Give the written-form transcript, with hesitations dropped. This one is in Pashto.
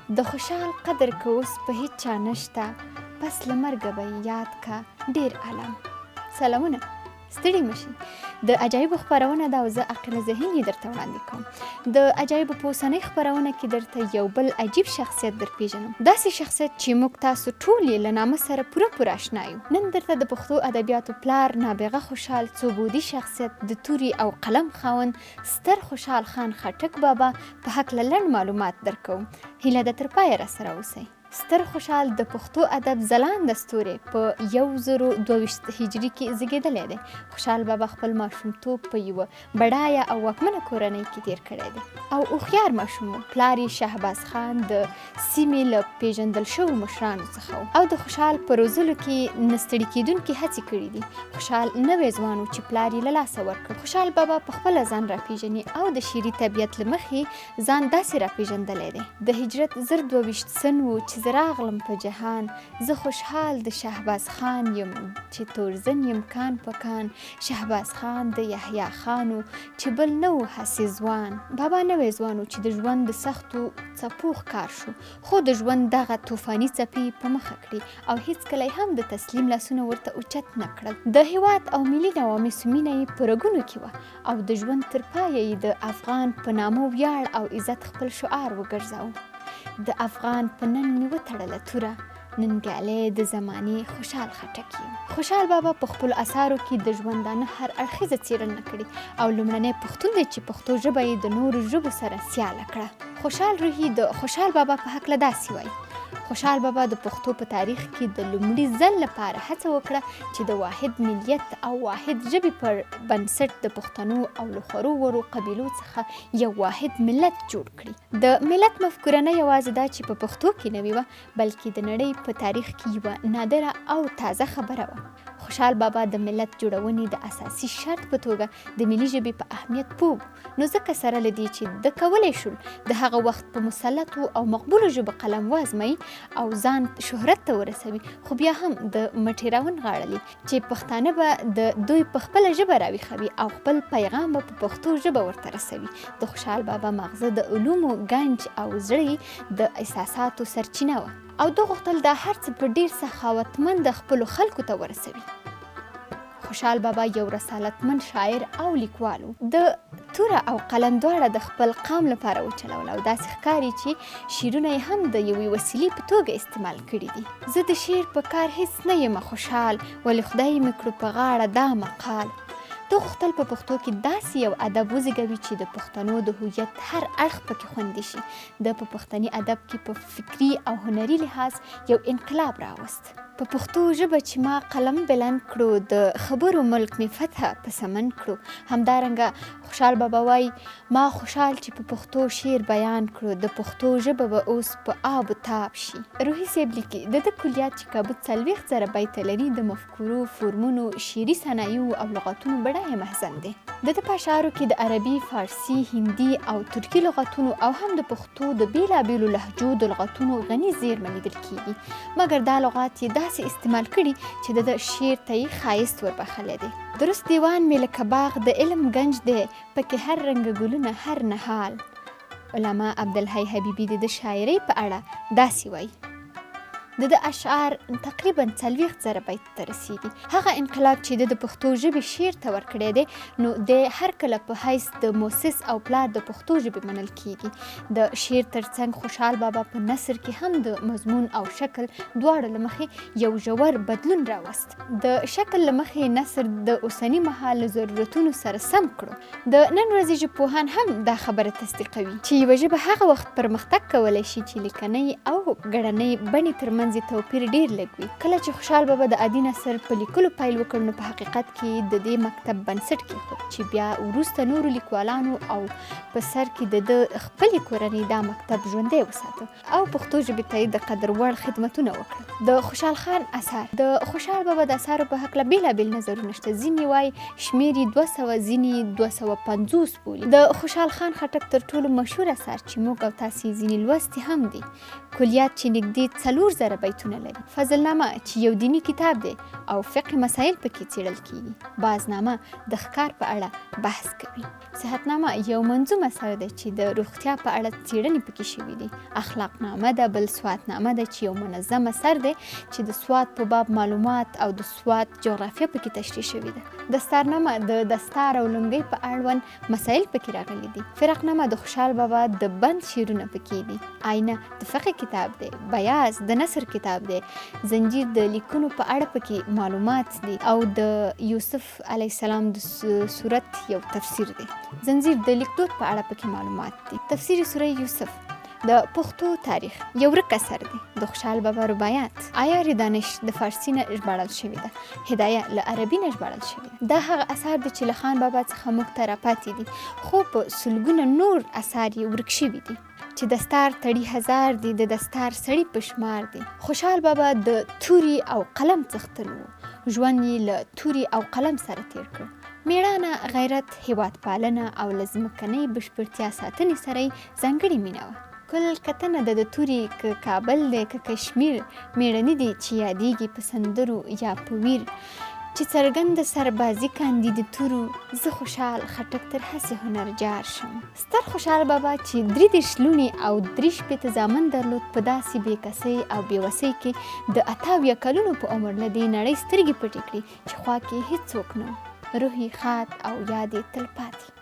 د خوشحال قدر که اوس په هیچا نشته، پس له مرګه به یې یاد کا ډیر عالم. سلامونه، ستړي مشي. د عجایبو خپرونه ده او زه عقیله ذهین یې درته وړاندې کوم. د عجایبو په اوسنۍ خپرونه کې درته یو بل عجیب شخصیت در پیژنم، داسې شخصیت چې موږ تاسو ټول یې له نامه سره پوره پوره اشنا یو. نن درته د پښتو ادبیاتو پلار نابغه خوشحال، څو بعدي شخصیت، د توري او قلم خاوند ستر خوشحال خان خټک بابا په هکله لنډ معلومات درکوم. هیله ده تر پایه راسره اوسئ. ستر خوشحال د پښتو ادب ځلانده ستوری په 1022 هجري کې زیږېدلی دی. خوشحال بابا خپل ماشومتوب په یوه بډایه او واکمنه کورنۍ کې تیر کړی دی او هوښیار ماشوم و. پلار یې شهباز خان د سیمې له پیژندل شوو مشرانو څخه و او د خوشحال په روزلو کې نه ستړي کېدونکې هڅې کړې دي. خوشحال نوی ځوان و چې پلار یې له لاسه ورکړ. خوشحال بابا په خپله ځان راپیژني او د شعري طبیعت له مخې ځان داسې راپیژندلی دی. د هجرت 1022 سن و چې زه راغلم په جهان، زه خوشحال د شهباز خان یم چې تورزن یم کان په کان، شهباز خان د یحیی خان و چې بل نه و هسې ځوان. بابا نوی ځوان و چې د ژوند د سختو څپو ښکار شو، خو د ژوند دغه طوفاني څپې یې په مخه کړې او هیڅکله یې هم د تسلیم لاسونه ورته اوچت نه کړل. د هیواد او ملي نوامیسو مینه یې په رګونو کې وه او د ژوند تر پایه یې د افغان په نامه ویاړ او عزت خپل شعار وګرځاوه. د افغان په نن مې وتړله توره، ننګیالی د زمانې خوشحال خټک یم. خوشحال بابا په خپلو اثارو کې د ژوندانه هر اړخیزه څېړنه کړې او لومړنی پښتون دی چې پښتو ژبه یې د نورو ژبو سره سیاله کړه. خوشحال روهي د خوشحال بابا په هکله داسې وایي: خوشحال بابا د پښتو په تاریخ کې د لومړي ځل لپاره هڅه وکړه چې د واحد ملیت او واحد ژبې پر بنسټ د پښتنو او له خورو ورو قبیلو څخه یو واحد ملت جوړ کړي. د ملت مفکوره نه یوازې دا چې په پښتو کې نوې وه، بلکې د نړۍ په تاریخ کې یوه نادره او تازه خبره وه. خوشحال بابا د ملت جوړونې د اساسي شرط په توګه د ملي ژبې په اهمیت پوه و، نو ځکه سره له دې چې ده کولی شول د هغه وخت په مسلطو او مقبولو ژبو قلم وازمایي او ځان شهرت ته ورسوي، خو بیا هم د مټې راونغاړلې چې پښتانه به د دوی په خپله ژبه راویښوي او خپل پیغام به په پښتو ژبه ورته رسوي. د خوشحال بابا ماغزه د علومو ګنج او زړه یې د احساساتو سرچینه وه او ده غوښتل دا هر څه په ډېر سخاوتمند خپلو خلکو ته ورسوي. خوشحال بابا یو رسالتمن شاعر او لیکوال و. ده توره او قلم دواړه د خپل قام لپاره وچلول او داسې ښکاري چې شعرونه یې هم د یوې وسیلې په توګه استعمال کړي دي. زه د شعر په کار هیڅ نه یمه خوشحال، ولې خدای مې کړو په غاړه دا مقال. ده غوښتل په پښتو کې داسې یو ادب وزیږوي چې د پښتنو د هویت هر اړخ پکې خوندي شي. ده په پښتني ادب کې په فکري او هنري لحاظ یو انقلاب راوست. په پښتو ژبه چې ما قلم بلند کړو، د خبرو ملک مې فتح په سمن کړو. همدارنګه خوشحال بابا وایي: ما خوشحال چې په پښتو شعر بیان کړو، د پښتو ژبه به اوس په آب و تاب شي. روهي صیب لیکي: د ده کلیات چې کابو 40,000 بیته لري، د مفکورو، فورمونو، شعري صنایعو او لغاتونو بډایه مخزن دی. د ده په اشعارو کې د عربي، فارسي، هندي او ترکي لغاتونو او هم د پښتو د بېلابېلو لهجو د لغاتونو غني زېرمه لیدل کېږي، مګر دا لغات یې داسې استعمال کړي چې د ده شعر ته یې ښایست وربخښلی دی. درست دیوان مې لکه باغ د علم ګنج دی، پکې هر رنګه ګلونه هر نهال. علامه عبدالحی حبیبي د ده شاعرۍ په اړه داسې وایي: د ده اشعار تقریبا 40,000 بیت ته رسیږي. هغه انقلاب چې ده د پښتو ژبې شعر ته ورکړی دی، نو دی هر کله په حیث د موسس او پلار د پښتو ژبې منل کیږي. د شعر ترڅنګ خوشحال بابا په نثر کې هم د مضمون او شکل دواړو له مخې یو ژور بدلون راوست. د شکل له مخې نثر د اوسني مهال له ضرورتونو سره سم کړو. د نن ورځې ژبپوهان هم دا خبره تصدیقوي چې یوه ژبه هغه وخت پرمختګ کولی شي چې لیکنۍ او ګړنۍ بڼې ترمنځ یې توپیر ډېر لږ وي. کله چې خوشحال بابا د عادي نثر په لیکلو پیل وکړ، نو په حقیقت کې یې د دې مکتب بنسټ کېښود چې بیا وروسته نورو لیکوالانو او په سر کې د ده خپلې کورنۍ دا مکتب ژوندی وساته. او پښتو ژبې ته یې د قدر وړ خدمتونه وکړل. د خوشحال خان اثار. د خوشحال بابا د اثارو په هکله بېلابېل نظرونه شته، ځینې وایي شمېر یې 200، ځینې یې 250 بولي. د خوشحال خان خټک تر ټولو مشهور اثار چې موږ او تاسې یې ځینې لوستي هم دي، کلیات چې نږدې 4000 بیتونه لري، فضلنامه چې یو دیني کتاب دی او فقه مسایل پکې څېړل کیږي، بازنامه د ښکار په اړه بحث کوي، صحتنامه یو منظوم اثر دی چې د روغتیا په اړه څېړنې پکې شوې دي، اخلاقنامه ده، بل سواتنامه ده چې یو منظم اثر دی چې د سوات په باب معلومات او د سوات جغرافیه پکې تشریح شوې ده، دستارنامه د دستار او لونګۍ په اړوند مسایل پکې راغلي دي، فرقنامه د خوشحال بابا د بند شعرونه پکې دي، آینه د فقه کتاب دی، بیاض د نثر کتاب دی، زنجیر د لیکونو په اړه پکې معلومات دي او د یوسف علیه السلام د صورت یو تفسیر دی، زنجیر د لیکدود په اړه پکې معلومات دي، تفسیر سوره یوسف د پښتو تاریخ یو ورک اثر دی، د خوشحال بابا رباعیات، عیار دانش د فارسي نه ژباړل شوې ده، هدایه له عربي نه ژباړل شوې ده. دا هغه اثار دي چې له خان بابا څخه موږ ته راپاتې دي، خو په سلګونه نور اثار یې ورک شوي دي. چې دستار تړي هزار دي، د دستار سړي په شمار دي. خوشحال بابا د توري او قلم څښتن و، ژوند یې له توري او قلم سره تېر کړ. مېړانه، غیرت، هېواد پالنه او له ځمکنۍ بشپړتیا ساتنې سره یې ځانګړې مینه وه. کل کتنه د ده توري که کابل دی که کشمیر، مېړني دي چې یادېږي په سندرو یا په ویر. چې څرګند سربازي کاندي د تورو، زه خوشحال خټک تر هسې هنر جار شم. ستر خوشحال بابا چې 33 لوڼې او 63 زامن درلود، په داسې بې کسۍ او بې وسۍ کې د 78 کلونو په عمر له دې نړۍ سترګې پټې کړې چې خوا کې یې هېڅوک نه و. روح یې ښاد او یاد یې تلپاتې.